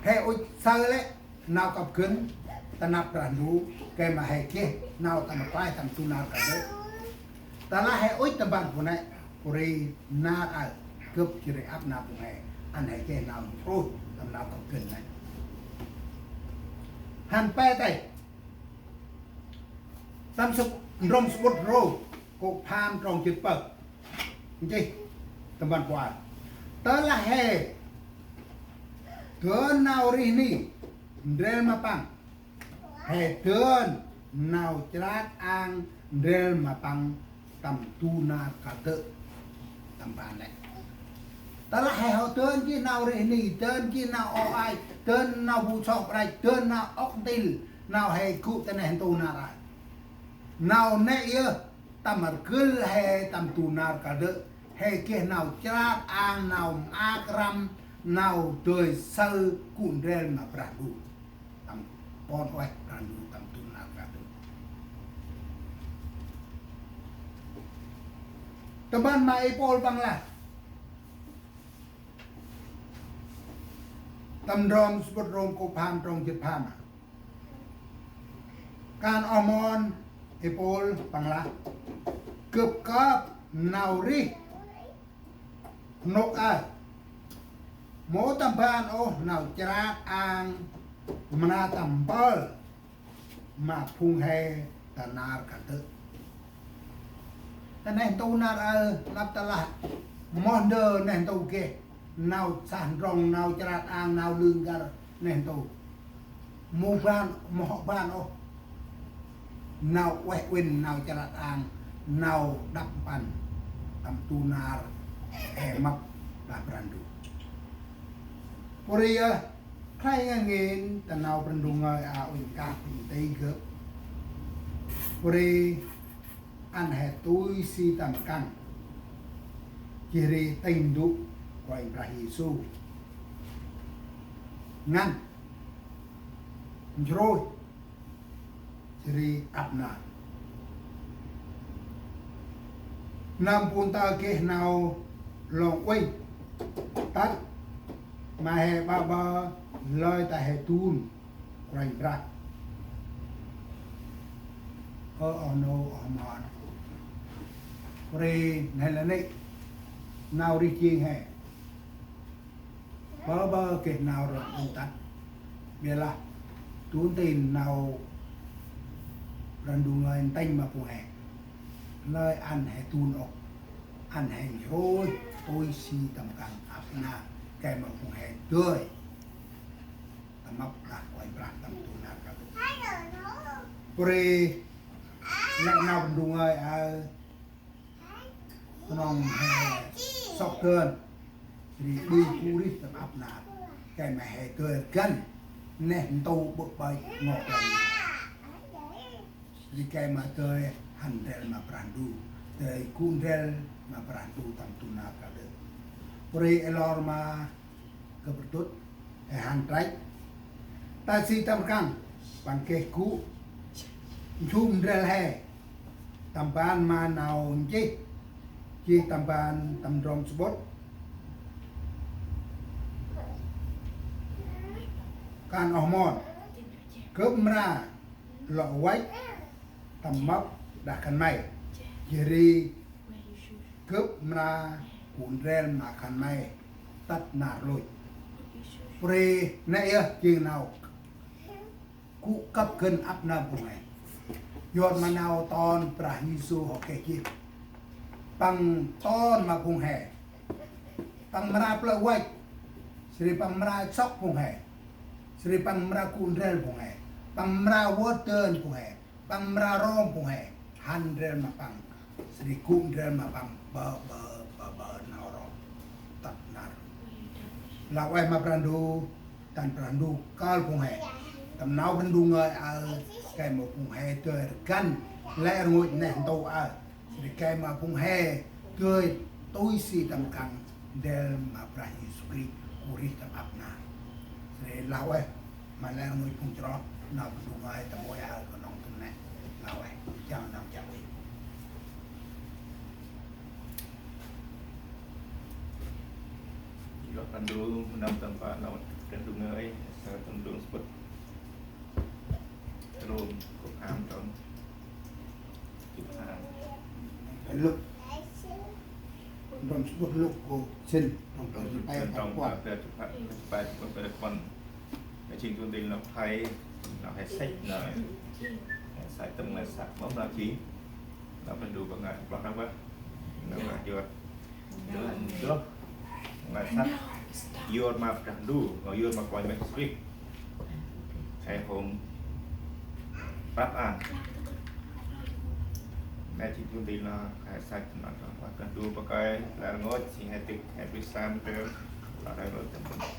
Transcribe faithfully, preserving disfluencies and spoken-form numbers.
He ŭch saơ lĕ nau kâp gân ta năp Brah Ndu, gay ma he geh nau tâm rklaih tâm du nar kandơ̆. Tơlah he ŭch tâm ban pô nĕ, pô ri nar aơ gâp jêh ri ăp nar phung he, ăn he geh nau ntruh tâm nau kâp gân nĕ. Hăn pe tay. Tâm sŭp, ndrôm samƀŭt Rôm, kô̆ pham trong jât pơh. Nchih, tâm ban pô aơ. Tơlah he dơn nau rêh ni ndrel ma păng, he dơn nau chrat ang ndrel ma păng tâm du nar kandơ̆. Tâm ban nĕ. Tơlah he hŏ dơn jêh nau rêh ni, dơn jêh nau o ai, dơn nau bu soh prăch, dơn nau ŏk ntil, nau he gŭ ta neh ntu nar aơ. Nau nĕ yơh tâm rgâl he tâm du nar kandơ̆, he geh nau chrat ang, nau maak răm, nau dơi saơ gŭ ndrel ma Brah Ndu. Tâm ƀon ueh Brah Ndu tâm du nar kandơ̆. Tâm ban ma Y Pôl păng lah. Tâm ndrôm samƀŭt Rôm kô̆ pham trong jât pham. Kan oh mon Y Pôl păng lah. Gâp kơp nau rêh nôk aơ. Mâu tâm ban ôh nau chrat ang mra tâm mpơl ma phung he ta nar kandơ̆. Ta neh ntu nar aơ, nđâp tơlah moh ndơ neh ntu geh nau sah ndrŏng, nau chrat ang, nau lư n'găr neh ntu. Mâu ban, mâu hŏ ban ôh nau ueh uĭn, nau chrat ang, nau đăp mpăn tâm du nar he mâp đah Brah Ndu. Pô ri yơh, khlay ngăn ngên ta nau Brah Ndu ngơi a uĭn kah păng ti gâp. Pô ri ăn he tui si tâm rkăng, jêh ri tĭng ndŭ Kôranh Brah Yêsu. Ngăn, nsrôih, jêh ri ăp nar. Nâm bu ntơ geh nau lŏng uănh tât ma he ƀaƀơ lơi ta he dun Kôranh Brah. Ơ oh nô oh mon, pô ri nây lah nây nau rêh jêng he. Bơ bơ geh nau rŏng ŭnh tât. Bialah du ntil nau Brah Ndu ngơi ntĭnh ma phung he. Lơi ăn he dun ôh. Ăn he nsrôih tui si tâm rkăng ăp nar. Gay ma phung he dơi tâm mâp đah Kôranh Brah tâm du nar kandơ̆. Pô ri lĕ nau Brah Ndu ngơi aơ. Knŏng he sŏk dơn. Jêh ri ƀư gŭ rêh tâm ăp nar. Gay ma he dơi rgăn neh ntu ƀơ̆ ƀơch ngŏ lăn. Jêh ri gay ma dơi hăn ndrel ma Brah Ndu. Dơi gŭ ndrel ma Brah Ndu tâm du nar kandơ̆. Pô ri ê lor ma gâp rdŭt, he hăn trăch. Ta si tâm rkăng, păng geh gŭ nsum ndrel he. Tâm ban ma nau nchih, jêh tâm ban tâm ndrom samƀŭt. Kan oh mon, gâp mra lŏ văch tâm mâp đah khân may. Jêh ri gâp mra gŭ ndrel ma khân may tât nar lôch. Pô ri nây yơh jêng nau gŭ kâp gân ăp nơm phung he. Yor ma nau ton Brah Yêsu hŏ geh jêh. Păng ton ma phung he. Păng mra plơ̆ văch. Jêh ri păng mra sŏk phung he. Jêh ri păng mra gŭ ndrel phung he. Păng mra vơt dơn phung he. Păng mra rom phung he, hăn ndrel ma păng, jêh ri gŭ ndrel ma păng, ƀơ, ƀơ, ƀơ, ƀơ nau rom, tât nar. Lah ueh ma Brah Ndu, tâm Brah Ndu kơl phung he, tâm nau Brah Ndu ngơi aơ, gay ma phung he dơi rgăn, lĕ rngôch neh ntu aơ, jêh ri gay ma phung he dơi tui si tâm rkăng ndrel ma Brah Yêsu Krist, gŭ rêh tâm ăp nar. Jêh ri lah ueh. Ma lĕ rngôch phung chroh, nau Brah Ndu ngơi ta môi aơ knŏng tât nĕ. Lah ueh, chào nau chào ueh. Yua Brah Ndu, mâm tâm pă nau Brah Ndu ngơi. Trong sƀŭt Rôm, kô̆ pham trong jât pham. Luk. Trong sƀŭt Luk kô̆ sĭn, trong pe jât pe, trong pe jât pe, trong pe jât pe. Jêng du ntil nau khlay, nau khlay săch, nau khlay săch tâm ngăn săch mâm nau jêng. Nau Brah Ndu Păng ngơi kloh nau bah. Nau bah jot. Jot. Ngăn săch. Yor ma Brah Ndu, ngăn yor ma Kôranh Brah Yêsu Krist. Khlay hôm prăp ăn. Nau jêng du ntil nau khlay săch nau kloh nau bah Brah Ndu Păng ngơi, lar ngơi, jêng he dĭk, he bri san, he, lar ngơi tâm păng.